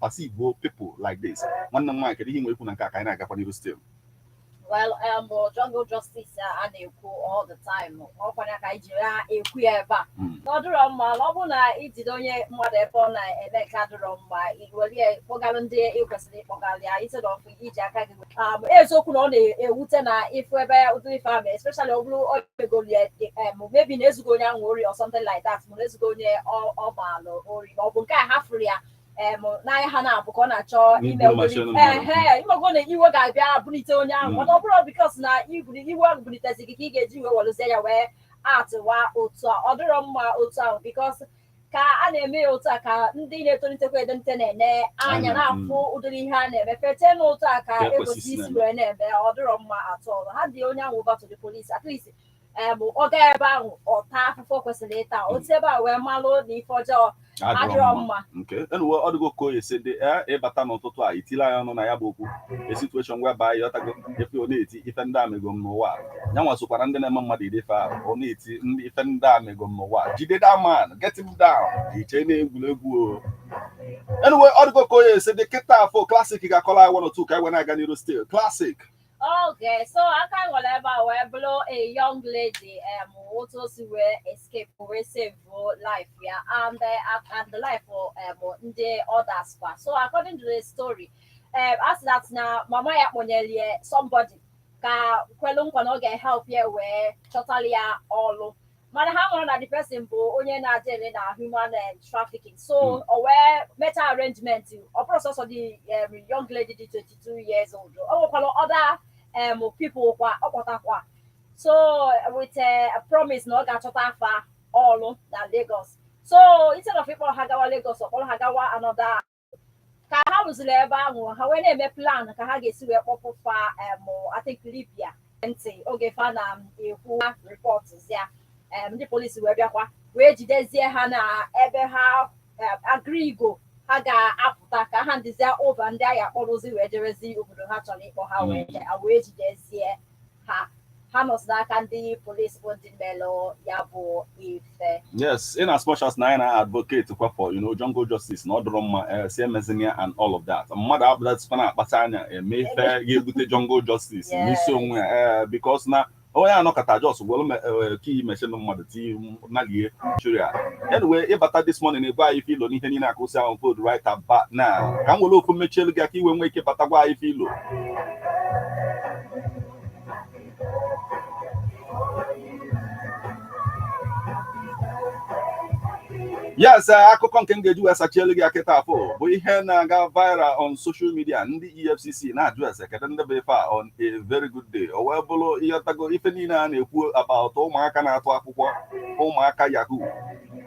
perceive people like this? Nwanne m nwaanyị, kedu ihe nwere ikwu na nke a ka anyị na-agakwa n'iru still? Well, jungle justice a na-ekwu all the time, ọkwana ka anyị jiri ya ekwu ya ebe a na ọ dịrọ mma na ọ bụrụ na ijide onye mmadụ ebe ọ na-eme nke adịrọ mma, i were ya kpọgalụ ndị ị kwesịrị ịkpọgalụ ya instead of iji aka gị. Eziokwu na ọ na-ewute na ịfụ ebe ụdị ife ahụ, especially ọ bụrụ ọ megoro ya, maybe na ezugo onye ahụ ori or something like that, ma na ezugo onye ọ maalụ ori, ma ọ bụ nke a hafụrụ ya n'anya ha na-abụ ka ọ na-achọ ime Igbu machine mmadụ. Ehe, imego na iwe ga-abịa bulite onye ahụ, mana ọ bụrụ because na ibuli iwe ahụ bulitezi gị ka ị ga-eji wee welụzie ya wee atịwa otu a, ọ dịrọ mma otu ahụ, because ka a na-eme ya otu a ka ndị na-etolitekwa etolite na-ene anya anya, na-afụ ụdịrị ihe a na-eme fete n'otu a ka ka ekwesị ekwesị isi isi na-eme. Wee na-eme, ọ dịrọ mma atọ. Ha dị onye ahụ over to the police, at least ọ gaa ebe ahụ, ọ taa afụfụ kwesịrị ịta otu ebe a wee malụ na ife ọjọọ adịrọ mma. Nke anyway, ọ dịgo ka o esi dị ịbata n'ụtụtụ a itile anyị ọnụ na ya bụ okwu, a situation whereby ịghọtago efe ọ na-eti ife ndị a mego m n'ụwa a. Ya nwa sokwara ndị na-eme mmadụ ife ahụ ọ na-eti ndị ife ndị a mego m n'ụwa a. Jide that man, get him down, iche na-egwuregwu o. Anyway, ọ dịgo ka o esi dị kịta. Afọ Classic ga-akọla anyị one or two ka anyị wee na-aga n'iru still. Classic. Okay, so aka nwere ebe a wee bụrụ a young lady otu o si wee escape, wee save life ya and the life for ndị others kwa. So according to the story, as that na mama ya kpọnyere ya somebody ka kwelu nkwa na ọ ga-help ya wee chọtara ya ọlụ, mana ha nwere na the person bụ onye na-adịrị na human trafficking. So o wee meta arrangement. Ọ bụrụ sọsọ the young lady dị 22 years old, o nwekwara other people kwa ọ kpọtakwa, so with a promise na ọ ga-achọta afa ọlụ na Lagos. So instead of ịkpọrọ ha gawa Lagos, ọ kpọrọ ha gawa another. Ka ha rụziri ebe ahụ, ha wee na-eme plan ka ha ga-esi wee kpọpụ fa I think Libya. Ntị oge fa na-ekwu report ya, ndị polisi wee bịakwa wee jidezie ha na ebe ha agrigo ha ga-apụta ka ha ndizie over ndị agha kpọrọzi wee jerezi obodo ha chọrọ ịkpọ ha wee jee, wee jidezie ha. Ha nọzi n'aka ndị polisi bụ ndị melụ ya bụ ife. Yes, in as much as na anyị na-advocate kwa for jungle justice na ọ dọrọ mma, si emezinia and all of that, mmadụ abụdatikwa na-akpata anya eme ife ga-ebute jungle justice n'isi onwe ya, because na onye anọkọta just were kii mechin mmadụ tii nalie churia. Anyway, ịbata this morning na-egwe anyị ife ilo n'ihe niile akụsi ahụ food right about now, ka m were ofu mechielu gị aka iwe nwee ike batakwa anyị ife ilo. Yes, akụkọ nke m ga-eji wee sachielu gị akịta afọ bụ ihe na-aga viral on social media. Ndị EFCC na-ajụ ese kedu ndị bụ ife a on a very good day. O wee bụrụ ihe tago ife niile a na-ekwu about ụmụaka na-atụ akwụkwọ, ụmụaka yahoo.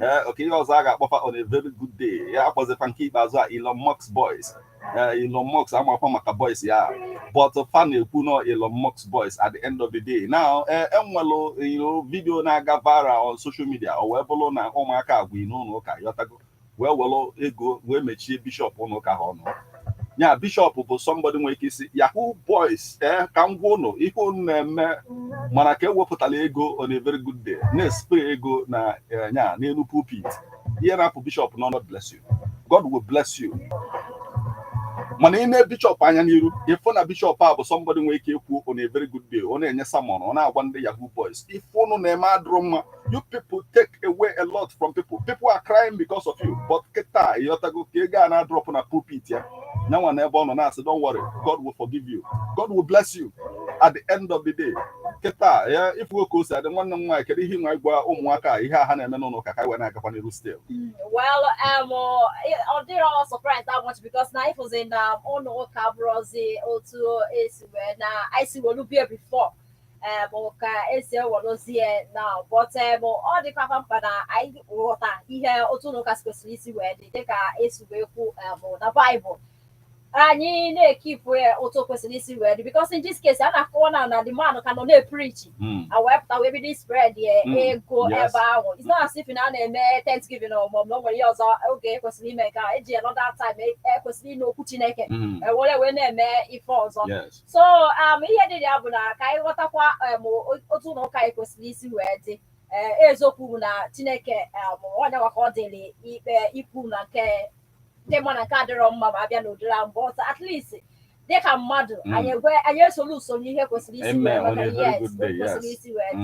Ee, oke ihe ọzọ a ga-akpọfa on a very good day, ya akpọzifa nke ikpeazụ a Elon Musk boys. Ee, Elon Musk amakwa maka boys ya, but fa na-ekwu no Elon Musk boys at the end of the day. Now, enwelu video na-aga viral on social media. O wee bụrụ na ụmụaka agwa n'ụlọ ụka yọtago wee were ego wee mechie bishọp ụlọ ụka ha ọnụ. Ya bishọp bụ somebody nwere ike isi yahoo boys, ee, ka m gwa ụnụ ihe unu na-eme, mana ka ewepụtala ego on a very good day na-espray ego na ya n'elu pulpit, ihe na-apụ bishọp n'ọnụ, "Bless you, God will bless you." Mana ị na bishọp anya n'iru, ịfụ na bishọp a bụ somebody nwere ike ikwu on a very good day, ọ na-enye sermon, ọ na-agwa ndị yahoo boys, ife unu na-eme adụrụ mma. You people take away a lot from people. People are crying because of you. But kịta ịghọtago ka ego a na-adrop na pulpit ya, nyanwa na ebe ọ nọ na-asị, "Don't worry, God will forgive you, God will bless you at the end of the day." Kịta ya ifugo ka o si adị. Nwanne m nwaanyị, kedu ihe nwa gwa ụmụaka ihe a ha na-eme n'ụlọ ụka ka anyị wee na-agakwa n'iru still? Well, ọ dịrọ surprise that much because na ịfụzi na ụlọ ụka bụrụzi otu esi wee na anyị si welu bie before ka esi ewerozie now. But ọ dịkwa mkpa na anyị ghọta ihe otu ụlọ ụka si kwesịrị isi wee dị, dịka esi wee kwu na Baịbụl. Anyị na-ekeep ya otu o kwesịrị isi wee dị, because in this case a na-akọwa na the man ka nọ na-epreach, a wee pụta wee bido spread ya ego ebe ahụ. It's not as if na a na-eme Thanksgiving or maọbụ na o nwere ihe ọzọ oge ekwesịrị ime nke a eji another time ekwesịrị ịnụ okwu Chineke ewere wee na-eme ife ọzọ. So ihe dị ya bụ na ka anyị ghọtakwa otu ụlọ ụka anyị kwesịrị isi wee dị. Ee, eziokwu bụ na Chineke onye nwa ka ọ dịrị ikpe ikwu na nke dị mma na nke adịrọ mma ma abịa n'ụdịrị ahụ, but at least dịka mmadụ, anyị egwe anyị esoro usoro ihe kwesịrị isi wee maka, yes, kwesịrị isi wee dị.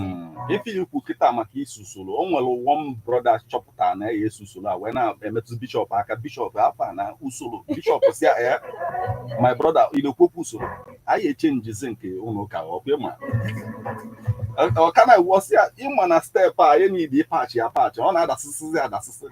Ife ikwu kịta maka isi usoro, o nwere one brother chọpụtara na ya esi usoro a wee na-emetụ bishọp aka. Bishọp afa na usoro, bishọp si ya, "My brother, ị na-ekwokwu usoro anyị echenjizi nke ụlọ ụka ọkwa ma ọ ka na-ewuọsị ya ịma na step a anyị need ịpatch ya patch, ọ na-adasịsịzi adasịsị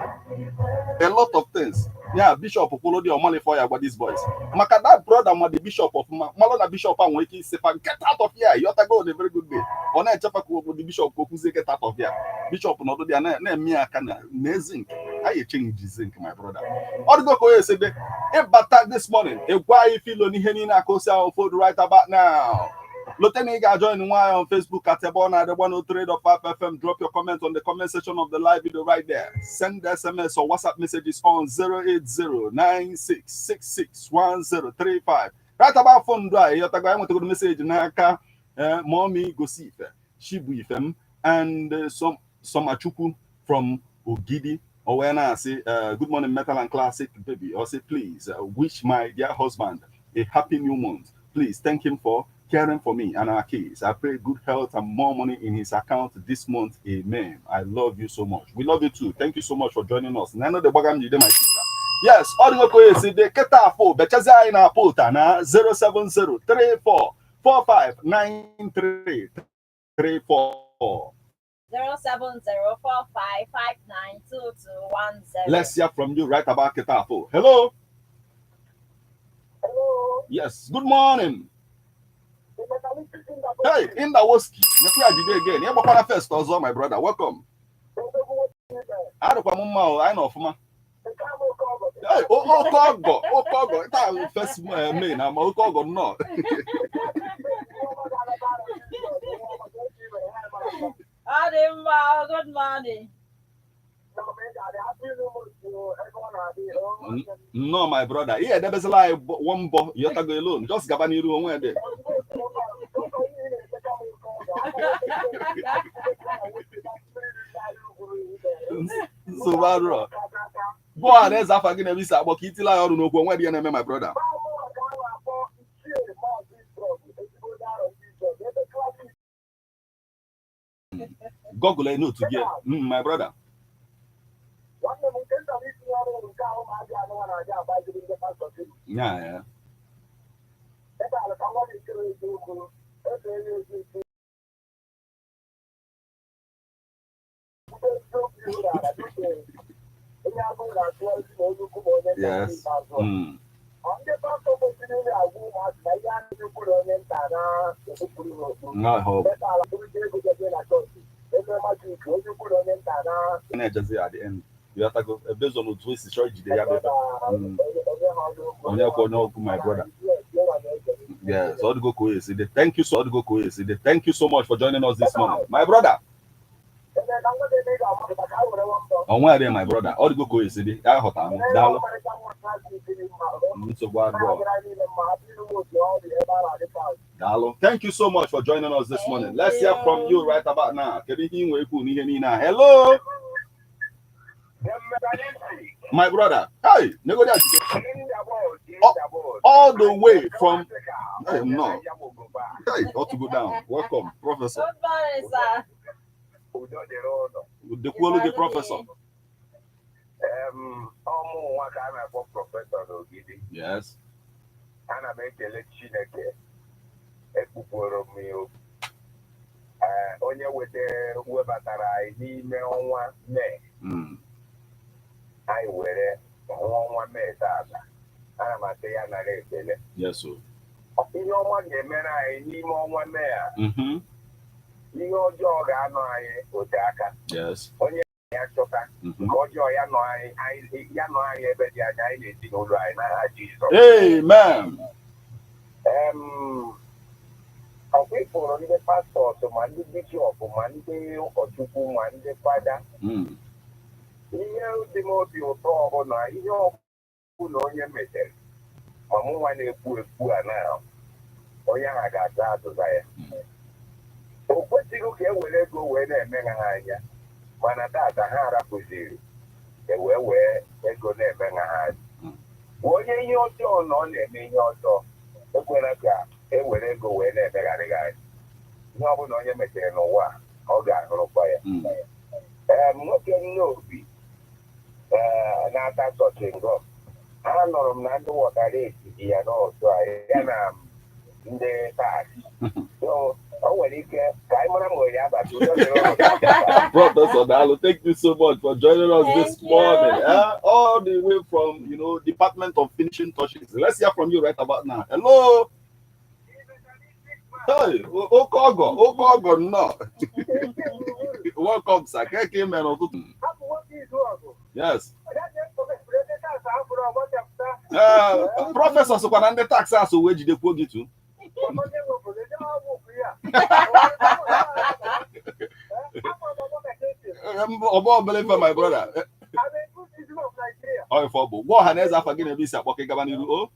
a lot of things." Ya bishọp kwụrụ dị ọmalifọ ya gwa these boys, maka that brother ma the bishop ọfụma, malụ na bishọp a nwere ike isifa, "Get out of here." Yọtago on a very good day, ọ na-echefa ka the bishọp ka o kwuzie, "Get out of here." Bishọp nọdụ dị ya na-eme ya aka na zinc anyị echenji zinc. My brother, ọ dịgo ka onye esi dị ịbata this morning ịgwa anyị filo n'ihe niile aka osi ahụ food right about now. Lote na ị ga-join nwaanyị on Facebook at ebe ọ na-adị 103.5 FM. Drop your comment on the comment section of the live video right there. Send SMS or WhatsApp messages on 08096661035. Right about phone do a ịghọtago anyị nwetagoro message n'aka Mommy Gosi Ife, Chibu Ifem and some Somachukwu from Ogidi. O wee na-asị, "Good morning, Metal and Classic baby." Or say, "Please wish my dear husband a happy new month. Please thank him for caring for me and our kids. I pray good health and more money in his account this month. Amen. I love you so much." We love you too. Thank you so much for joining us. Nano the Bagam my sister. Yes, ọ dịgo ka onye si dị kịta afọ bechazi anyị na pota na 07034 4593 34. 07045592210. Let's hear from you right about kịta afọ. Hello. Hello. Yes, good morning. Hey, Indawoski. Nekwe ajide again. Ihe gbakwara first ọzọ, my brother. Welcome. Adịkwa m mma o, anyị nọ ọfụma. Hey, oke ọgọ, oke ọgọ. Taa first May na ma oke ọgọ nnọọ. Ọ dị mma, good morning. Nnọọ, my brother. Ihe edebezila anyị one mbọ, yọtago alone. Just gaba n'iru onwe dị. Nsogbu arụrọ. Gụọ na eze afa gị na-eme isi akpọ ka itile anyị ọrụ n'okwu onwe dị ya na-eme, my brother. Google n'otu gị, my brother. Yeah, yeah. Yes. No hope. Na-ejezi at the end. You have to go based on otu esi chọọ ijide ya bụ ebe. Onye kwụ onye okwu, my brother. Yes, all the go ko esi dị. Thank you so all the go ko esi dị. Thank you so much for joining us this morning. My brother. Onwe adịghị, my brother. All the go ko esi dị. Ya ghọtara m. Daalụ. Nsogbu adịrọ. Daalụ. Thank you so much for joining us this Thank morning. Let's hear from you. you right about now. Kedu ihe ị nwere ikwu n'ihe niile a? Hello, my brother. Hey, negodi ajide. All the way from, hey, no. Hey, ought to go down. Welcome, Professor. Good morning, sir. Dekwuolu gị, Professor. Ọmụ nwa ka a na-akpọ Professor n'Ogidi. Yes. Ana m ekele Chineke ekpupụrụ m ya okwu. Ee, onye weta webatara anyị n'ime ọnwa Mee, anyị were hụ ọnwa Mee tata. Ana m asị ya nara ekele. Yes, sir. Ihe ọma ga-emere anyị n'ime ọnwa Mee a, ihe ọjọọ ga-anọ anyị ote aka. Onye ya chọta nke ọjọọ ya nọ anyị ya nọ anyị ebe dị anya anyị na-ezinụlọ anyị n'aha Jizọs. Amen. Ọkwa ịfụrụ ndị pastors, ma ndị bishọp, ma ndị ụkọchukwu, ma ndị fada, ihe dị m obi ụtọ bụ na ihe ọbụla onye metere, ma mụ nwa na-ekwu ekwu a, na onye ahụ ga-aza azụza ya. O kwesịghị ka e were ego wee na-eme ha anya, mana tata ha arapụziri e wee wee ego na-eme ha anya. Onye ihe ọjọọ na ọ na-eme ihe ọjọọ, ekwela ka e were ego wee na-emegharị gị anya. Ihe ọbụla onye metere n'ụwa a, ọ ga-ahụrụkwa ya. Ee, nwoke nne obi ee na-ata sọchingọm, anụrụ m na ndị wọtara etiti ya n'otu a ya na ndị tax, so o nwere ike ka anyị mara ma onye abata. Udo dịrị ụnụ. Professor Dalo, thank you so much for joining us this Thank you. morning. All the way from Department of Finishing Touches. Let's hear from you right about now. Hello. Hey, Okogo, Okogo, no. Welcome, sir. Keke man. Yes. Professor sokwa na ndị tax asụ wee jidekwuo gị tu. Ọgbọ obele ife, my brother. Ọ ife ọ bụ. Gwa ọha na eze afa gị na ebe isi akpọ ka ị gaba n'iru o.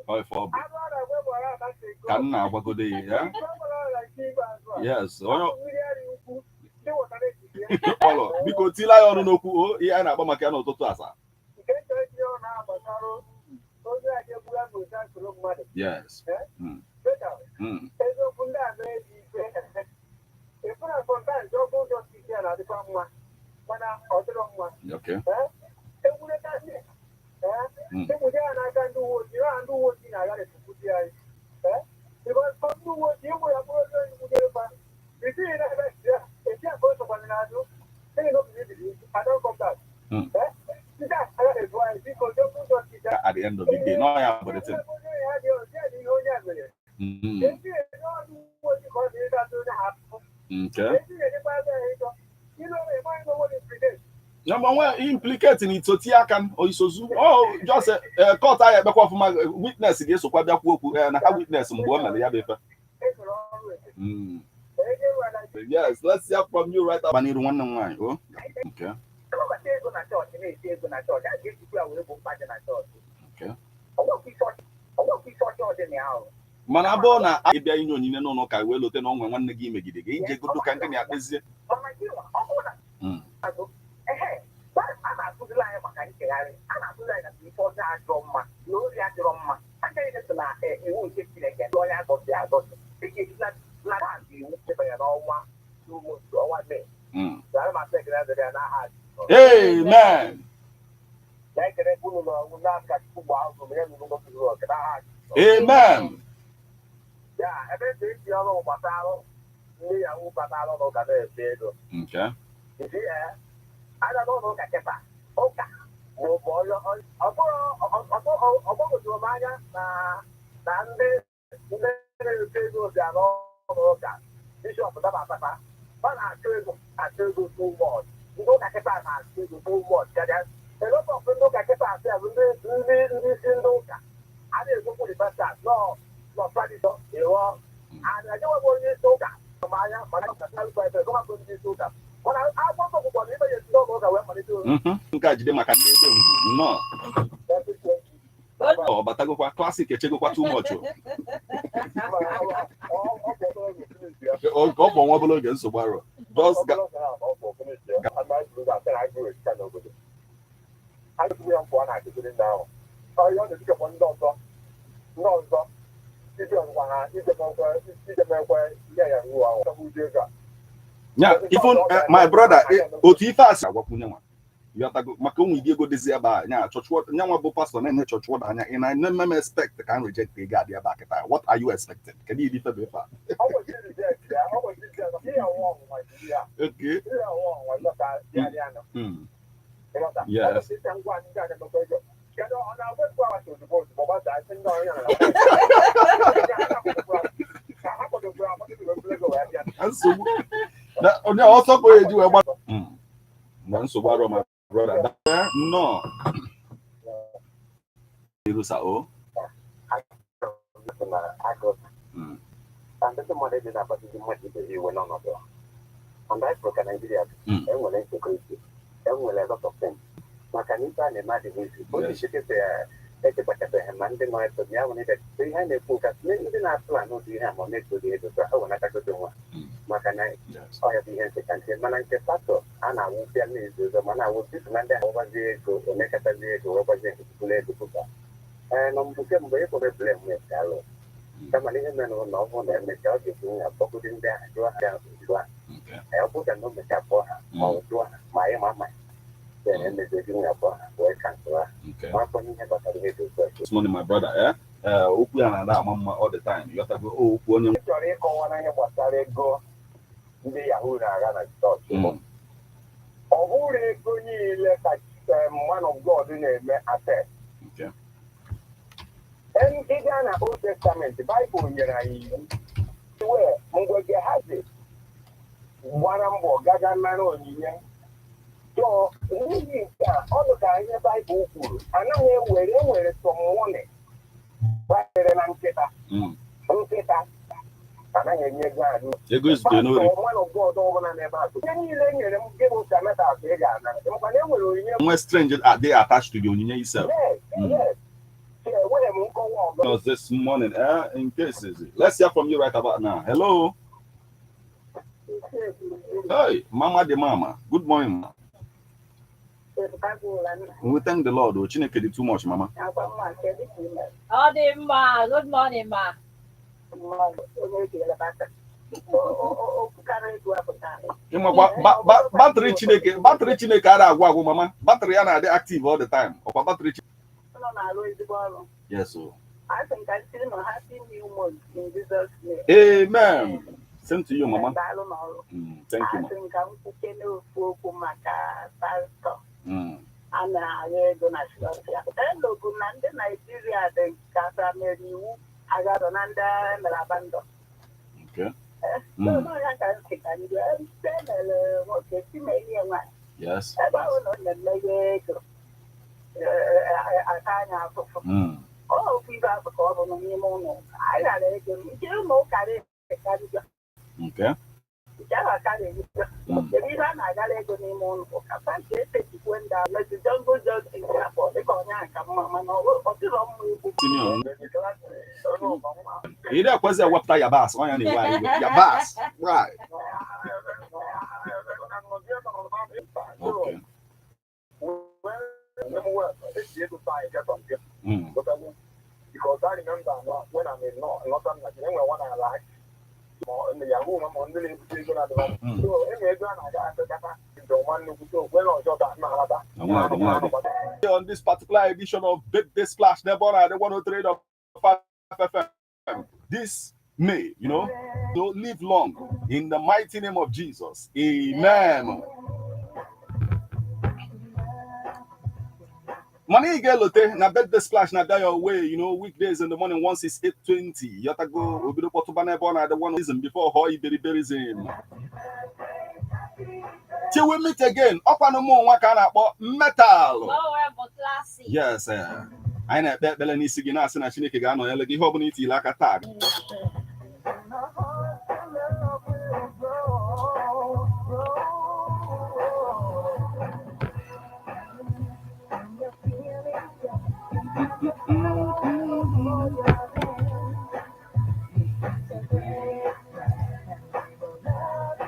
Ọ ife ọ bụ. Ka m na-agwagode ya. Ya. Yes. Onye kpọrọ biko tila ya ọnụ n'okwu o ihe a na-akpọ maka ya n'ụtụtụ asa. Yes. Eziokwu, ndị a na-eji ikpe ịfụ na sometimes ọkụ ụjọ isi ya na-adịkwa mma, mana ọ dịrọ mma. Egwuretasị egwude ya n'aka ndị uwe ojii ha, ndị uwe ojii na-agara etukwuzi anyị because ndị uwe ojii ịgwụ ya bụrụ onye nwudere fa itinye na ebe si ya esi ya ka o sokwana n'azụ n'ihi na obi mebiri isi. I don't come back. Ndị a agaghị ebu anyị biko jọkwu ụjọ isi ya. At the end of the day, no ya bụ the thing. Onye ya dị ọzọ ya na ihe onye a mere. Ya ma nwe implicate na itoti aka m oisozu oh just court ahụ ekpekwa ọfụma, witness ga-esokwa bịakwu okwu na ha witness mgbe o mere ya bụ ife. Yes, let's hear from you right now. N'iru nwanne m nwaanyị o. Okay. Ego na chọọchị na-esi ego na chọọchị a ga-ejikwa ya wee bụ mkpa dị na chọọchị. Ọgwọkwa isi ọjọọ dị na ya ahụ. Mana abụọ na ịbịa inye onyinye n'ụlọ ụka wee lote na onwe nwanne gị megide gị ije godo ka ndị na-akpezie. Mana gị nwa, ọ bụrụ na azụ ehe a na-akụziri anyị maka nchegharị, a na-akụziri anyị na ife ọjọọ adịrọ mma na ori adịrọ mma, agaghị eso na iwu nke Chineke ndị onye agọzi agọzi ị ga-esi na na taazụ iwu debanye n'ọnwa n'ụmụ ọnwa Mee. Dara m asị ekele dịrị ya n'aha Jizọs. Amen. Na-ekele unu n'ọnwụ n'aka Chukwu gbaa ụzọ ma ya nụrụ ngọzi zuru oke n'aha Jizọs. Amen. Ya ebe ntị esi ọrụ gbasara Ndị yahoo batara n'ụka na-efe ego. Isi ya aga n'ụlọ ụka kịta, ụka bụ onye ọgbọgwojuru m anya na ndị na-efe ego bịa n'ụlọ ụka, bishọp dabatata, ọ na-achọ ego, achọ ego too much. Ndị ụka kịta na-achọ ego too much karịa a lot of ndị ụka kịta. Asị ya bụ ndị isi ndị ụka a na-ekwukwu the pastors nọ nọ tradition ịghọ and enyeghị onye isi ụka ma anya mana ndị isi ụka, mana akwụkwọ nsọ kwukwara na ime ya esi n'ụlọ ụka wee malite. Nke a jide maka ndị ebe nnọọ. Ọ batagokwa classic, echegokwa too much o. Ka ọ bụ nwa obere oge, nsogbu arọ. Just Ndị ọzọ ijemekwe ihe ya ruo ahụ ego a. Ya even my brother, otu ife a si agwakwunye nwa yọtago maka ụmụ igi ego dịzi ebe a nya chọchụ nyanwa bụ pastọ na-enye chọchụ ụda anya. Ị na-eme m expect ka m reject ego adị ebe a kịta? What are you expecting? Kedu ihe ife bụ ife a? Ọ kwesịrị reject ya, ọ kwesịrị reject ihe ọnwụ ọnwụnwa jiri ya. Ihe ọnwụ ọnwụnwa lọta ya ya nọ. Ịghọta? Yes. Ọ kwesịrị ịta ngwa ndị a na-emekọ ego. Kedu ọ na-agwa ekwu aghasa ozugbo ozugbo gbasaa sị ndị ọrụ ya na ka ha kwadokwara akwado ego wee bịa. Na nsogbu na onye ọsọ ka o eji wee gba. Na nsogbu arọ, my brother. Nnọọ irusa o. Na agụ na ndị mmadụ dị na-akpatụzi mmadụ ibe ha iwe n'ọnọdụ a. And anyị fụrụ ka Naijiria dị. Enwere insecurity, enwere a lot of things, maka na ife a na-eme adịghị izu otu. Chekete echekwachabeghị ma ndị nọ ebe ya nwere ide ihe a na-ekwu ka ndị na-atụ anụ ụdị ihe a ma ọ na-egodi ego ka ha wenatagodo nwa maka na ọ ya bụ ihe nke ka nke, mana nke pastọ a na-awụpịa na-ezo ezo, ma na-awụ site na ndị ahụ gbazie ego, omekatazie ego wee gbazie bụrụ ego pụta. Ee, na mbụ kemgbe ịkpọrọ blame ya ka alụ, kama na ihe mere na ọ bụrụ na emechaa, ọ ga-ebu ya kpọgodi ndị ahụ, jụọ ha jụọ ha. Ee, ọ bụrụ na o mechaa kpọọ ha ma ọ jụọ ha ma anyị ma then emezezi ya kpọọ ha wee cancel ha. Ma akpọ n'ihe gbasara ihe dị otu a. This morning, my brother, eh? Okwu ya na-ada ama mma all the time. Yọtago o okwu onye M chọrọ ịkọwa na ihe gbasara ego ndị yahoo na-aga na chọọchị. Ọ bụrụ ego niile ka man of God na-eme accept. Ị gaa na Old Testament, Bible nyere anyị iwu wee mgbe Gehazi gbara mbọ gaga nara onyinye so n'ihi nke a, ọ dị ka ihe Baịbụl kwuru, anaghị ewere enwere some money gbanyere na nkịta. Nkịta anaghị enye ego anyị. Ego izute n'ori. Man of God ọbụla n'ebe a, ihe niile e nyere m gị bụ kanata ka ị ga-anara, makwa na e nwere onyinye. Nwe strange dey attached to the onyinye itself. Yes. Yes. So, enweghị m nkọwa ọzọ. Us this morning, eh? In cases, let's hear from you right about now. Hello. Hey, Mama the Mama. Good morning, ma. We thank the Lord. Oh, Chineke dị too much, Mama. Ọ dị mma. Good morning, ma. Ịmakwa battery Chineke, battery Chineke ara agwụ agwụ, Mama. Battery ya na-adị active all the time. Ọkwa battery Chineke. Yes, oh. I think I see new month in Jesus' name. Amen. Same to you, Mama. Daalụ n'ọrụ. Thank you, ma. Asị m ka m kwuke n'ofu okwu maka pastọ a na-agha ego na chọọchị ya. Elobu na ndị Naijiria dị ka mere iwu agadọ na ndị mere abandon. So ya ka m sị ka ndị emere nwoke si mee ihe nwaanyị. Ebe ọ na ọ na-emeghe ego ata anya afụfụ. Ọ ofu ibe ahụ ka ọ bụ nọ n'ime ụlọ ụka. Anyị ghara ego nke ụlọ ụka na-eka njọ. Nke ahụ aka na-erite. Kedu ihe a na-agara ego n'ime ụlọ ụka? Pantị etetikwe ndị ahụ mezi jungle justice afọ dịka onye ahụ ka mma, mana ọ dịrọ mma ikwu. Simeon. Ị na-ekwezi ewepụta yabasị, ọ ya na-ewe anyị iwe. Yabasị. Right. Because I remember when I'm in Northern Nigeria, when one I like, in the Yahoo, I'm on the So, in the On this particular edition of Big Day Splash, Nebora, the 103.5 FM. This May so live long in the mighty name of Jesus. Amen. Mana ị ga-elote na birthday splash na-abịa your way weekdays in the morning once it's 8:20. Yotago obido kpọtụba n'ebe ọ na-adị one season before họ iberiberism. Till we meet again, ọkwanụ mụ nwa ka a na-akpọ metal. Oh, but classy. Yes, anyị na-ekpe ekpere n'isi gị, na-asị na Chineke ga-anọnyere gị ihe ọbụla itile aka taa.